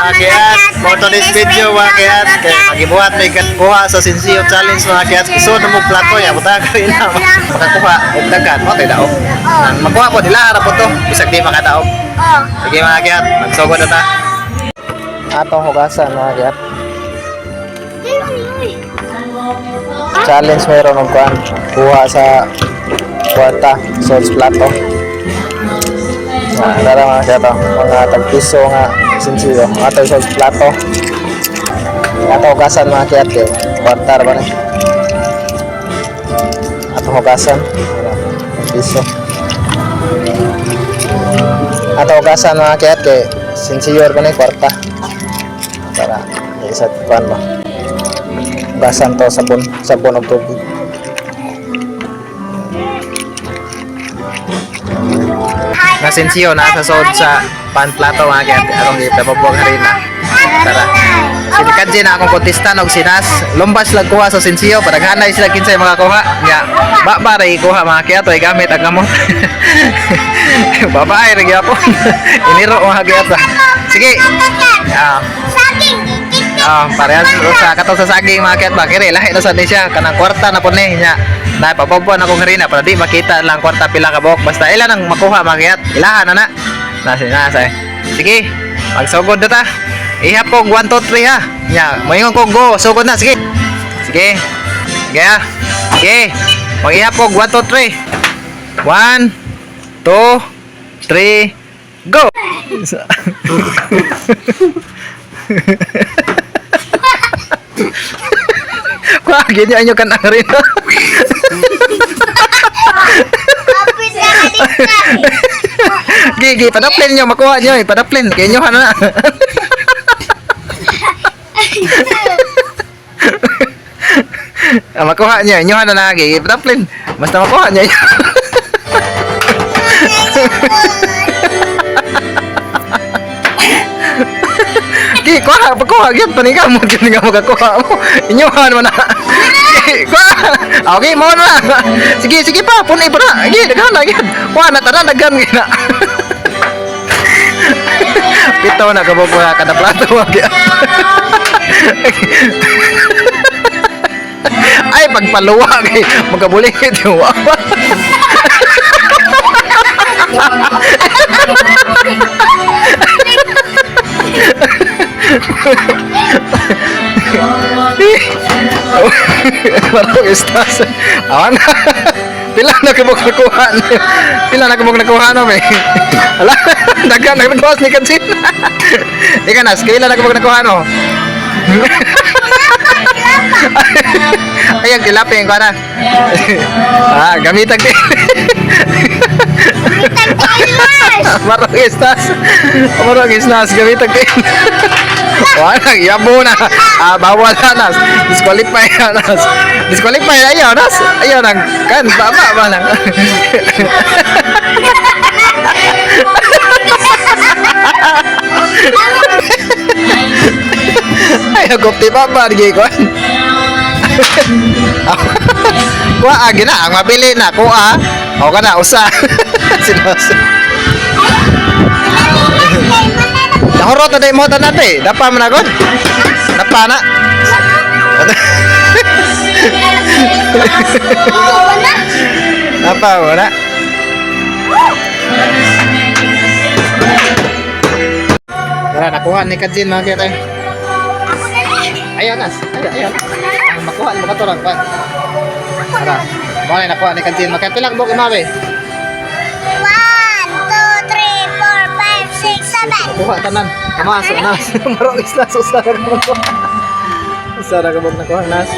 Mga kiat, for today's video, mga kiat, kay magibuhat may kuha sa Sinsio Challenge, mga kiat. Gusto na mo plato ya, buta ka rin na makakuha og daghan mo tay daog. Ang makuha po nila ra po to, bisag di makadaog. Oh. Sige, mga kiat, magsugod na ta. Atong hugasan, mga kiat. Challenge meron og kuan, kuha sa kwarta, source plato. Ah, tara, mga kiat, oh, mga tagpiso nga sinsiyo. Ato source plato. Ato hugasan, mga kiat, kay kwarta ra ba ni? Ato hugasan. Tara, tagpiso. Ato hugasan, mga kiat, kay sinsiyo ra ba ni kwarta. Tara, isa kuan ba? Hugasan to sabon, sabon og tubig. Nasinsiyo na sa sod sa panplato, mga kiat. Atong gipabuwag harina. Tara. Si na akong kontestan og sinas. Lumbas lang kuha sa sinsiyo para ganay sila kinsay makakuha. Nya, ba ba ra kuha, mga kiat, ay gamit ang gamot. Babae ra gyapon. Iniro, mga kiat. Sige. Ah, Saging. ah, parehas sa katong sa saging, mga kiat ba. Kiri lahi na sad ni siya kanang kwarta na po ni nya. Na papabuan akong harina para di makita lang kwarta pila ka buok. Basta ila nang makuha, mga kiat. Ilahan na na. Nasa nasa. Sige, magsugod na ta. Ihap ko 1 2 3 ha. Nya, moingon ko go, sugod na, sige. Sige. Sige ha. Sige. Mag-ihap ko 1 2 3. 1 2 3 go. Kuha, ganyan nyo kanang rin. Kapit na kalikta. Gigi, padaplin nyo, makuha nyo eh. Padaplin, kaya nyo na. Ah, makuha nyo, inyo na na, gigi. Padaplin. Basta makuha nyo. Gi, kuha, pagkuha, gyud paniga mo, gyud nga makakuha mo. Inyohan mo na. Gi, kuha. Ah, okay, mo na. Sige, sige pa, punay pa na. Gi, daghan na, gyud. Kuha na, tanan, daghan gyud na. Pito na kabog mga kada plato. Gyud. Ay, pagpaluwa kay magkabulit yung wawa. Marong istas. Awan na. Pila na kabog nakuha niyo? Pila na kabog nakuha no, may? Ala, daghan na nagbawas ni Kansin. Ika nas, kailan na kabog nakuha no? Ay, ang tilapia yung na. Ah, gamitan din. Marong istas. Marong istas, gamitan din. Wala, yabo na. Ah, bawal na nas. Disqualify na nas. Disqualify na ayaw nas. Ayaw nang kan baba ba nang. Ay, gupti pa ba di ko. Kuha gina ang mabili na kuha. O ka na usa. Sinos. Nahurot na day mo tanan eh. Dapa man agad. Dapa na. Dapa mo na. Tara, nakuha ni Kajin, mga kita. Ayaw nas. Ayaw, ayaw. Ang makuha ni makaturang pa. Tara. Mo na nakuha ni Kajin. Makapilang buk imawe. 1, 2, 3, 4, 5, 6, 7. Kuha tanan. Kamas, nas. Marong isla sa usara ka mo. Usara ka mo nakuha nas.